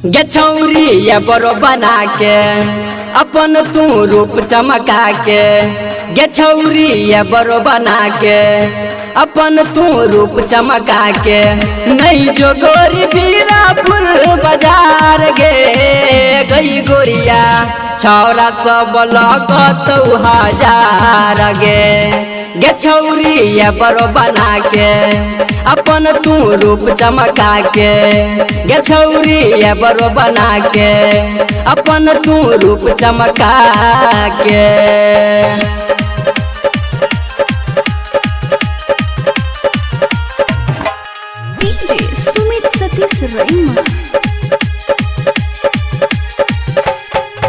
गेछौरी ये बरो बना के अपन तू रूप चमका के। गेछौरी ये बरो बना के अपन तू रूप चमका के। नहीं जो गोरी बीरापुर बाजार गे गई गोरिया छौरा सब लगत हजार गे। गेछौरी ये बरो बना के अपन तू रूप चमका के। गेछौरी ये बरो बना के अपन तू रूप चमका के। डीजे सुमित सतीश रैमा।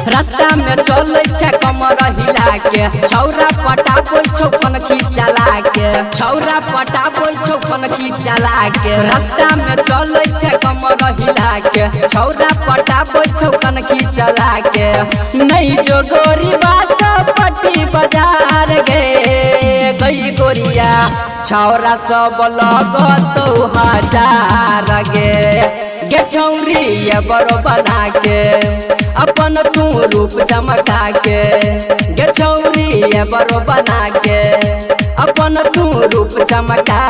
रास्ता में चलै छै कमर हिला के, छौरा पटाबै छौ कनखी चला के। छौरा पटाबै छौ कनखी चला के। रास्ता में चलै छै कमर हिला के, छौरा पटाबै छौ कनखी चला के। नहीं जो गोरी बासपट्टी बाजार गे गई गोरिया छौरा सब लगतौ हजार गे। गेछौरी ये बरो बना के अपन तू रूप चमका के। गेछौरी ये बरो बना के अपन तू रूप चमका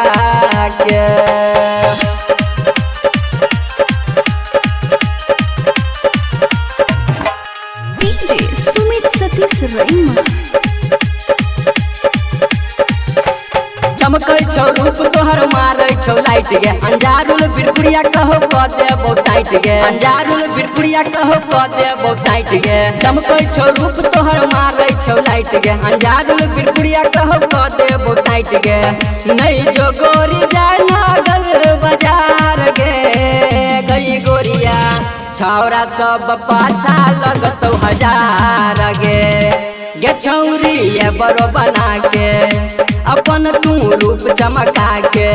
के। डीजे सुमित सतीश रैमा। चमकै छौ रूप तोहर मारै छौ लाइट गे, अंजारुल बिरपुरिया कहो क देबौ टाइट गे। अंजारुल बिरपुरिया कहो क देबौ टाइट गे। चमकै छौ रूप तोहर मारै छौ लाइट गे, अंजारुल बिरपुरिया कहो क देबौ टाइट गे। नहीं जो गोरी जाय नगर बाजार गे गई गोरिया छौरा सब पाछा लगतौ हजार गे। गेछौरी ये बरो बना के अपन तू रूप चमका के।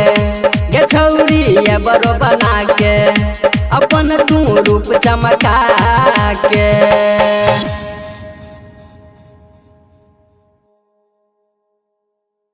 गेछौरी ये बरो बना के अपन तू रूप चमका के।